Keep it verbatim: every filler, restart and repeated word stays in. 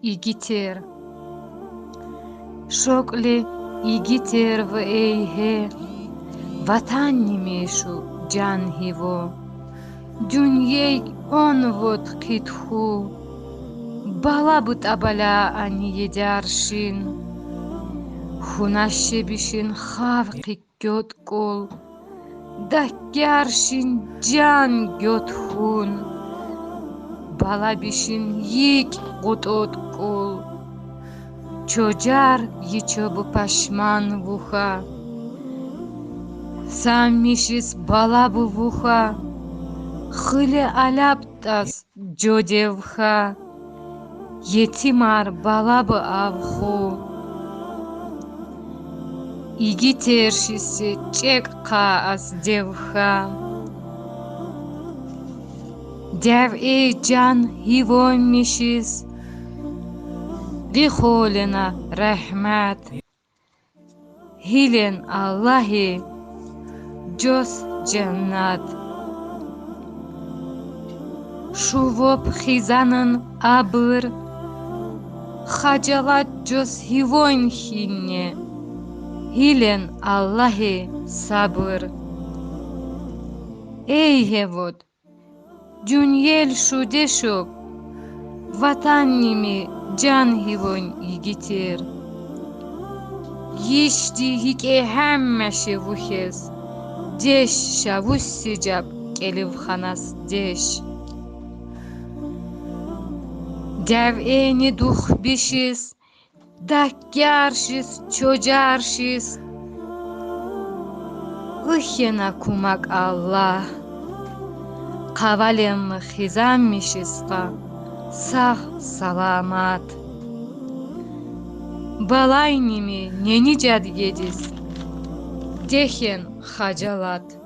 Игитер. Шокьли игитер вы, эй гье, ватанни мешув, жан гьиво. Дуьньей он вотхид хьу, бала бутӀа баля ани едяршин. Хьунаш шебишин хавкьи гёткӀул, даккяршин жан гёт хьун. Бала бишин йикь къутӀоткӀул, чожар йичо бу пашман вуха. Саммишиз бала бу вуха, хиле аляб тӀас жодев ха, етимар бала бы ав хьу. Игитершиз чӀекь хъа аз дев ха. Дявей жан гьивомишиз гьи холена рагьмат. Гьилен Аллагьи жос женнат. Шувоб хизанын абур, хажалат жос гьивон хинне, гьилен Аллагьи сабур. Эй гьевод, дуьньел шу дешоб, ватанни ми жан гьивон игитер. Йишди гьикӀе гьамма ше ву хьиз, деш ша вуссижаб кӀеливханас деш. Дявени духбишиз, даккяршиз, чожаршиз вихьена кумак Аллагь. Къавалем хизанмишиз ха сагъ-саламат. Балайни ми нени жад едиз, дехьен хажалат.